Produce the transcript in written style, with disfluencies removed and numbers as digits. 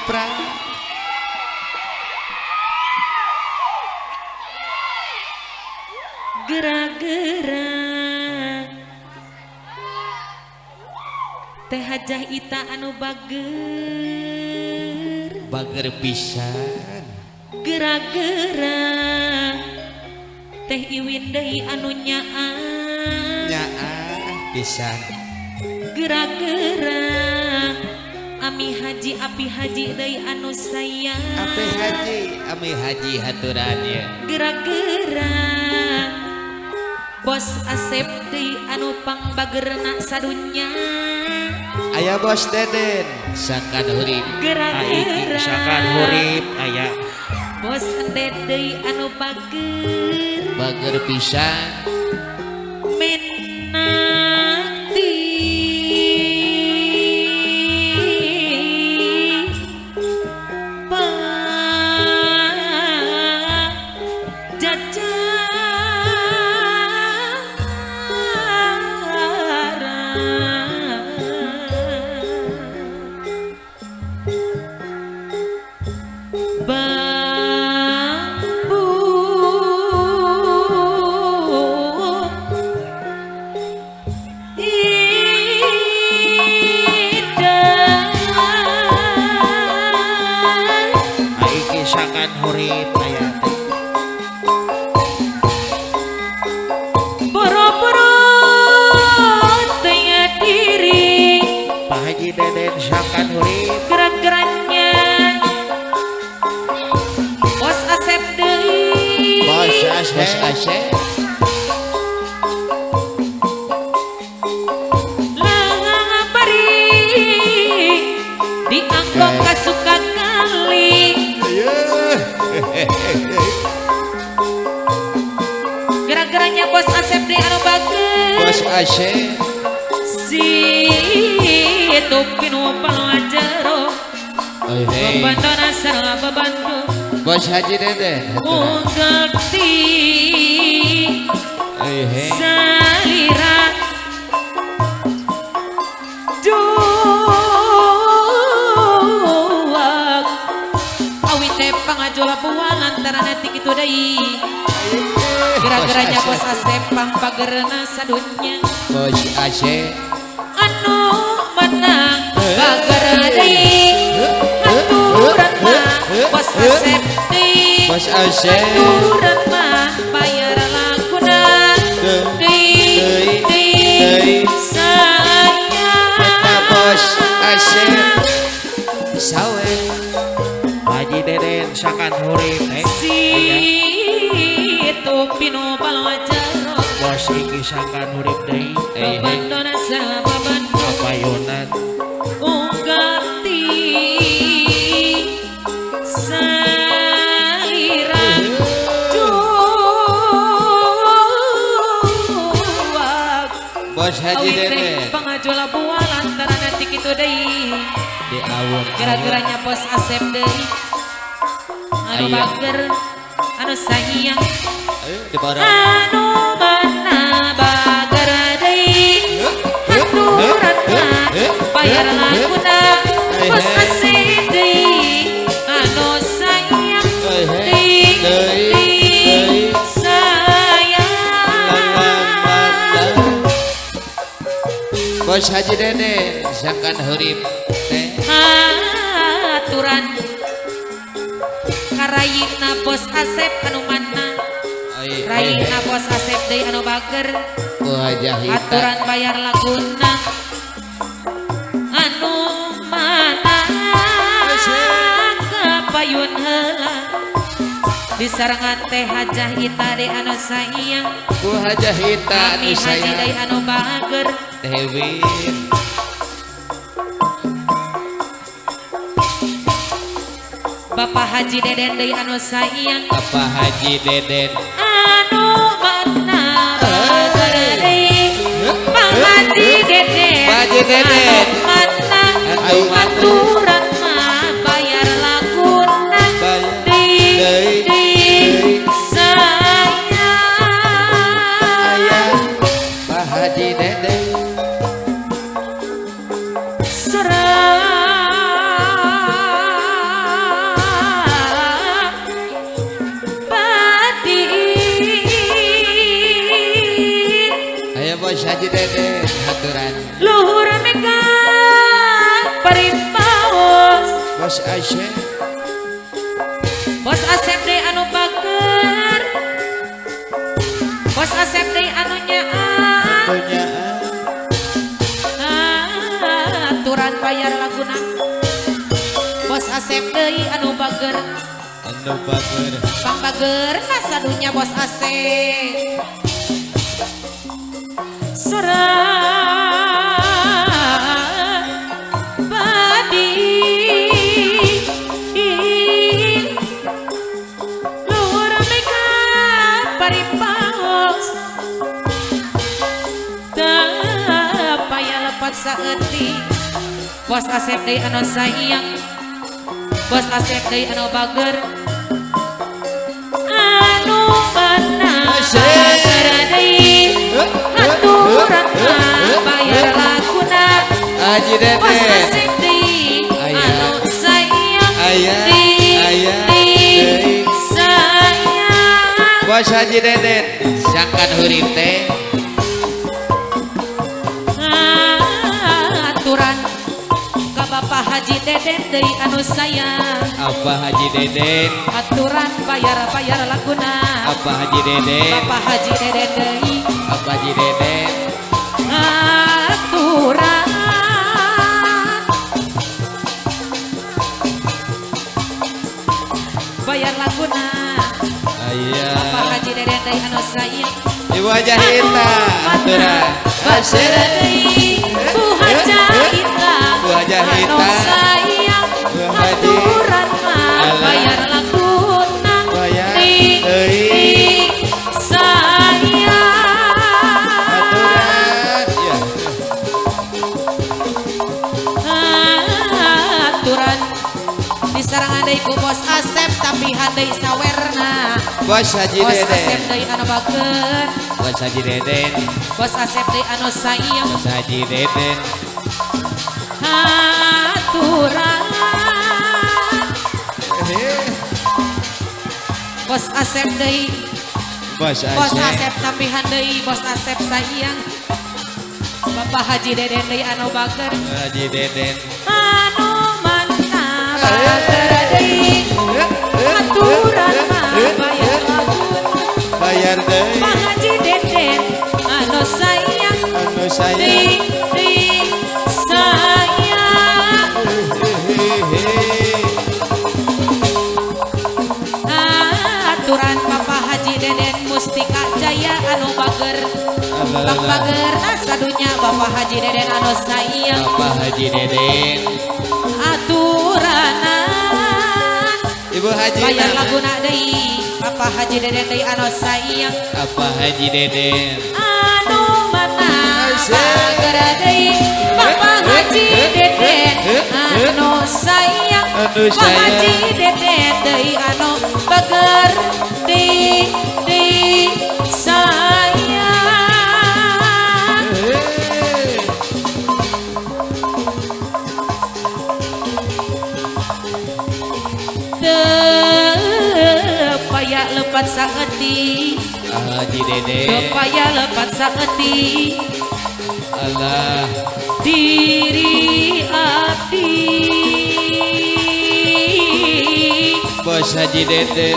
Jepra. Gera-gera Teh Hajah Ita anu bager bager pisan. Gera-gera Teh Iwin deui anu nyaah nyaah pisan. Gera-gera Ami Haji Api Haji deui anu sayang Api Haji Ami Haji haturan ye. Gera-gera Bos Asep deui anu pangbagerna sadunya aya Bos Deden sangkan hurip gera-gera sangkan hurip aya Bos Endet deui anu bager bager pisan menanti gerak-geraknya Bos Asep deui Bos Asep langapari dianggok kasuka kali gerak-geraknya Bos Asep deui anu bager Bos Asep si itu pinu palwajero babantona sareng babantu Bos Haji Deden unggati salira juak awi teh pangajola buah lantaran ti kitu deui gerak-geraknya Bos Asep pangpagerna sadunya Bos Asep anu menang bager deui aturan mah Bos Asep deui Bos Asep aturan mah bayar laguna deui deui sayang eta Bos Asep sawe Haji Deden sakan hurip si itu pinu palwajaro Bos iki sakan hurip deui babandona sababantu kapayonan unggati salira juak Bos Haji Deden pangajola buah lantaran ti kitu deui di awur gerak-geraknya Bos Asep deui anu bager anu sayang anu mana bager deui aturan mah bayar laguna Bos Asep deui anu sayang deui deui sayang Bos Haji Deden sangkan hurip teh aturan karayina Bos Asep anu mana rayina Bos Asep deui anu bager aturan bayar laguna anu mana kapayun heula disarengan Teh Hajah Ita deui anu sayang ku Hajah Ita anu sayang Haji deui anu bager Teh Win Bapak Haji Deden deui anu sayang Bapak Haji Deden anu mana bager deui Pak Haji Deden Pak Haji Deden anu mana aturan mah bayar laguna deui deui sayang Pak Haji Deden serang Bos Haji Deden haturan. Luhur mega paripaos. Bos Asep. Bos Asep deui anu bager. Bos Asep deui anu nyaah. Anu nyaah. Aturan bayar laguna. Bos Asep deui anu bager. Anu bager. Pang bager sadunya Bos Asep. Sorang badi luhur mega paripaos teu paya lepat saeutik. Bos Asep deui anu sayang. Bos Asep deui anu bager. Anu mana bager deui aturan bayar laguna. Haji Deden. Bos Asep deui anu sayang. Deui sayang. Bos Haji Deden sangkan hurip teh. Aturan ka Bapak Haji Deden deui anu sayang. Apa Haji Deden? Aturan bayar-bayar laguna. Apa Haji Deden? Bapak Haji Deden deui. Apa Haji Deden? Aturan bayar laguna. Aya. Bapak Haji Deden deui anu sayang. Ibu Haji Ita aturan. Bager deui Bu Haji Ita. Bu Haji Anu Ita. sayang. Bu Haji. Aturan mah bayar laguna. Bayar Di deui. sayang. Aturan. Ya. Aturan disarangan deui ku Bos Asep tapi deui sawerna. Bos Haji Bos Deden. Asep deui anu bager. Bos Haji Deden. Bos Asep deui anu sayang. Bos Haji Deden. Aturan Bos Asep deui. Bos Bos Asep. Asep tampihan deui. Bos Asep sayang. Bapak Haji Deden deui anu bager. Haji Deden. Anu mantap bager deui. Aturan mah bayar laguna. Bayar deui. Pak Haji Deden anu sayang. Anu sayang. Deui deui sayang. Aturan Bapak Haji Deden Mustika Jaya anu bager. Bang bager sadunya Bapak Haji Deden anu sayang. Bapak Haji Deden. Aturanan Ibu Haji bayar laguna deui. Bapak Haji Deden deui anu sayang. Bapak Haji Deden. Anu mana bager deui. Bapak Haji Deden anu sayang. Anu Bapak sayang. Haji Deden deui anu bager deui deui sayang. Teu paya lepat saeutik. Haji Deden. Teu paya lepat saeutik. Allah. Diri abdi Bos Haji Deden.